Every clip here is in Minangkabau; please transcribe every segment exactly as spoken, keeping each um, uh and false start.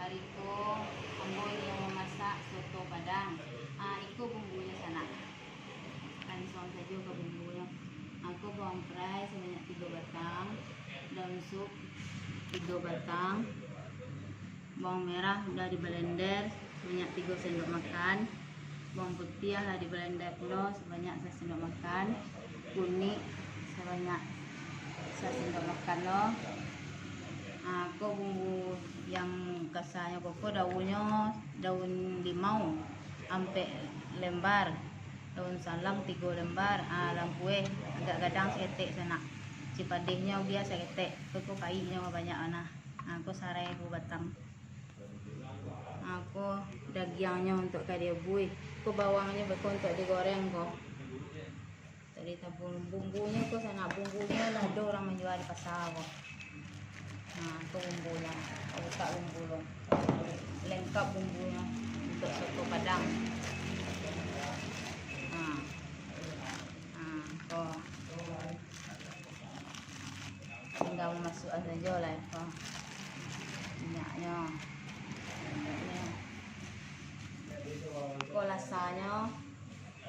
Iko ambo nio mamasak soto Padang. Ah, iko bumbunyo sanak. Langsuang sajo ka bumbunyo. Iko bawang prai sabanyak tigo batang, daun sup tigo batang, bawang merah udah dibalender sabanyak tigo sendok makan, bawang putiah lah dibalender pulo sabanyak sasendok makan, kunik sabanyak sasendok makan lo. Ah, ko bumbu yang kasanyo ko, ko daunnyo daun limau ampek lembar, daun salam tigo lembar, ah, lampueh agak gadang saketek sanak. Cipadiahnyo bia saketek, ko, ko paiknyo banyak bana. Ah, ko sarai duo batang. Ah, ko dagiangnyo untuak ka diabuih. Ko bawangnyo beko untuak digoreng ko. Tadi tabung bumbunyo ko sanak, bumbunyo lah ado urang manjua di pasa ko. Nah, tu bumbunyo. Letak bumbu lo. Lengkap bumbunyo untuak soto Padang. Nah. Nah, ko. Tingga mamasuakan sajo lah ko. Minyaknyo. Minyaknyo. Ko lasanyo.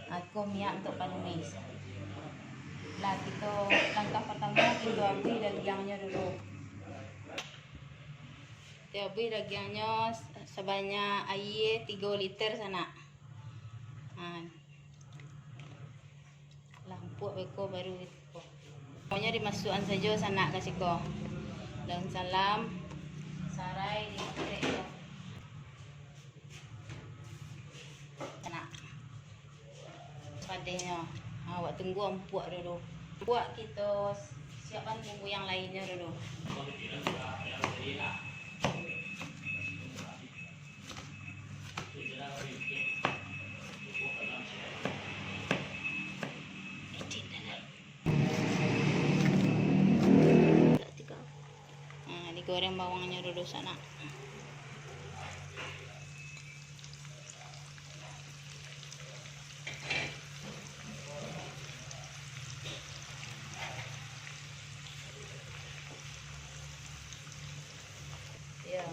Ah, ko minyak untuak panumis. Lah, kito langkah partamo, kito abuih dagiangnyo dulu. Kito abuih dagiangnyo sabanyak aia tigo liter sanak. Ha. Lah ampuak beko baru ko. Pokoknyo dimasuakan sajo sanak ka siko. Daun salam, sarai, dimakrek ko. Sanak. Padiahnyo. Ha, awak tunggu ampuak dulu. Ampuak kito siapkan bumbu yang lainnyo dulu. Ah, digoreng bawangnyo dulu sanak. Yo,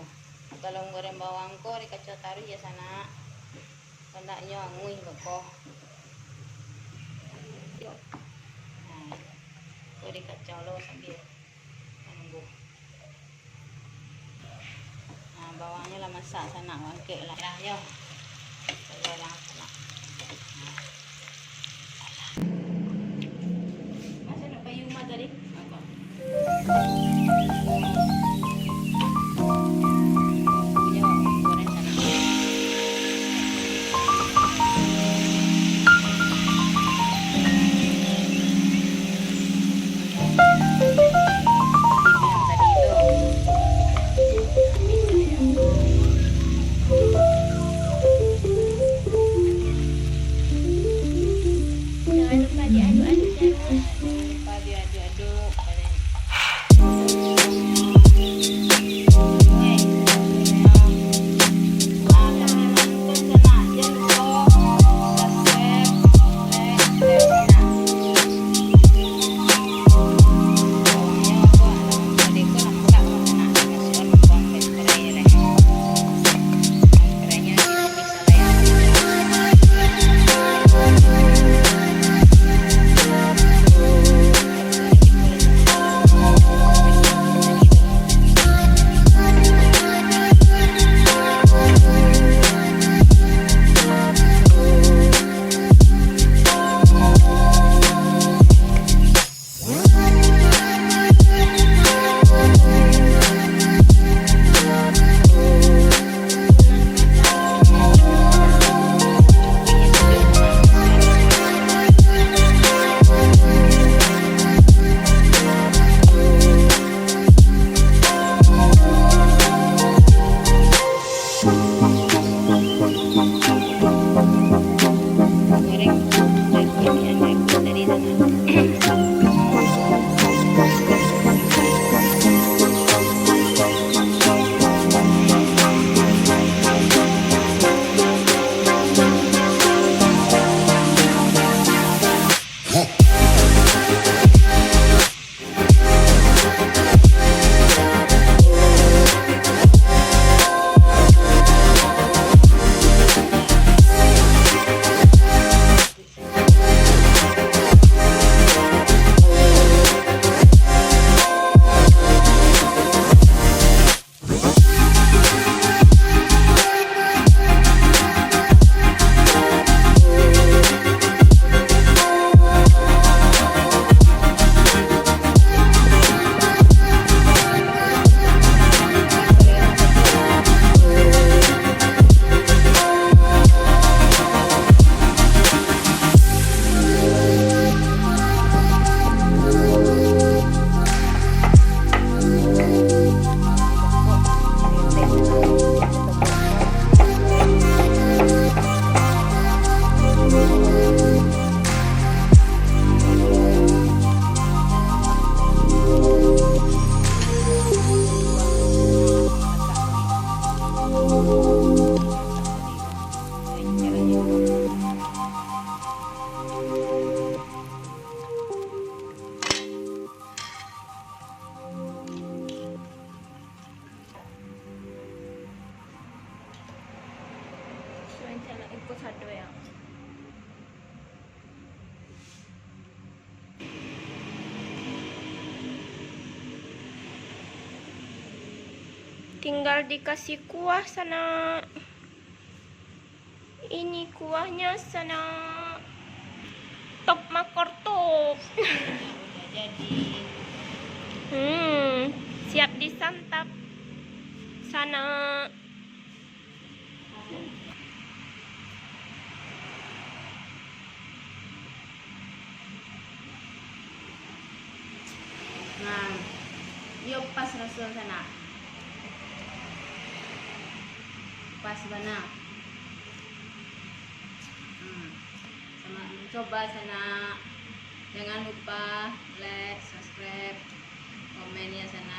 kalau goreng bawang ko dikacau taruih yo sanak. Pandaknyo anguih beko. Nah, ko dikacau lo sambia manunggu. Nah, bawangnyo lah masak sanak, angkek lah. Lah, yo. Sayo lah sanak. Nah. Masa nak payi rumah tadi? Nampak? Tinggal dikasih kuah, sanak. Ini kuahnya, sanak. Top makor top. Udah jadi. Hmm, siap disantap, sanak. Nah, iyo pas raso, sanak. Pas bana. Hmm. Selamat mencoba, sanak. Jangan lupa like, subscribe, komen ya, sanak.